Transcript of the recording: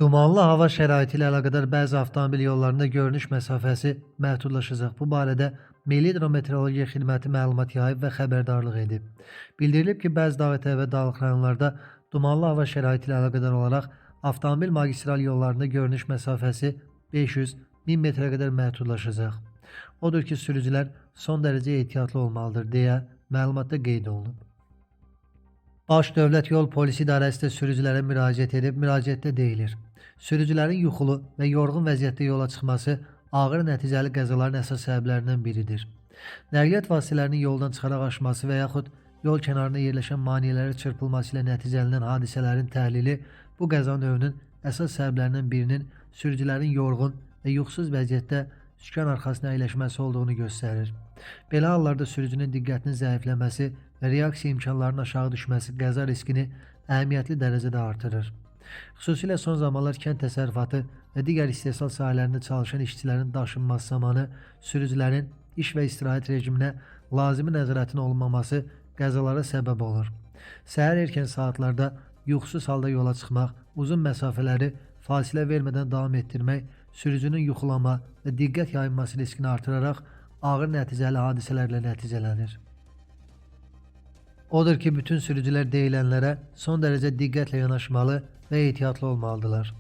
Dumanlı hava şəraiti ilə əlaqədar bəzi avtomobil yollarında görünüş məsafəsi məhdudlaşacaq. Bu barədə Milli Hidrometeorologiya Xidməti məlumat yayıb və xəbərdarlıq edib. Bildirilib ki, bəzi dağətəyi və dağlıq rayonlarda dumanlı hava şəraiti ilə əlaqədar olaraq avtomobil magistral yollarında görünüş məsafəsi 500-1000 metrə qədər məhdudlaşacaq. Odur ki, sürücülər son dərəcə ehtiyatlı olmalıdır deyə məlumatda qeyd olunub. Baş Dövlət Yol Polisi İdarəsi də sürücülərə müraciət edib, müraciətdə deyilir: Sürücülərin yuxulu və yorğun vəziyyətdə yola çıxması ağır nəticəli qəzaların əsas səbəblərindən biridir. Nəqliyyat vasitələrinin yoldan çıxaraq aşması və yaxud yol kənarında yerləşən maneələrə çırpılması ilə nəticələnən hadisələrin təhlili bu qəza növünün əsas səbəblərindən birinin sürücülərin yorğun və yuxusuz vəziyyətdə sükan arxasına əyləşməsi olduğunu göstərir. Belə hallarda sürücünün diqqətinin zəifləməsi və reaksiya imkanlarının aşağı düşməsi qəza riskini əhəmiyyətli dərəcədə artırır. Xüsusilə son zamanlar kənd təsərrüfatı və digər istehsal sahələrində çalışan işçilərin daşınması zamanı sürücülərin iş və istirahət rejiminə lazımi nəzarətin olunmaması qəzalara səbəb olur. Səhər erkən saatlarda yuxusuz halda yola çıxmaq, uzun məsafələri fasilə vermədən davam etdirmək sürücünün yuxulama və diqqət yayınması riskini artıraraq ağır nəticəli hadisələrlə nəticələnir. Odur ki, bütün sürücülər deyilənlərə son dərəcə diqqətlə yanaşmalı və ehtiyatlı olmalıdırlar.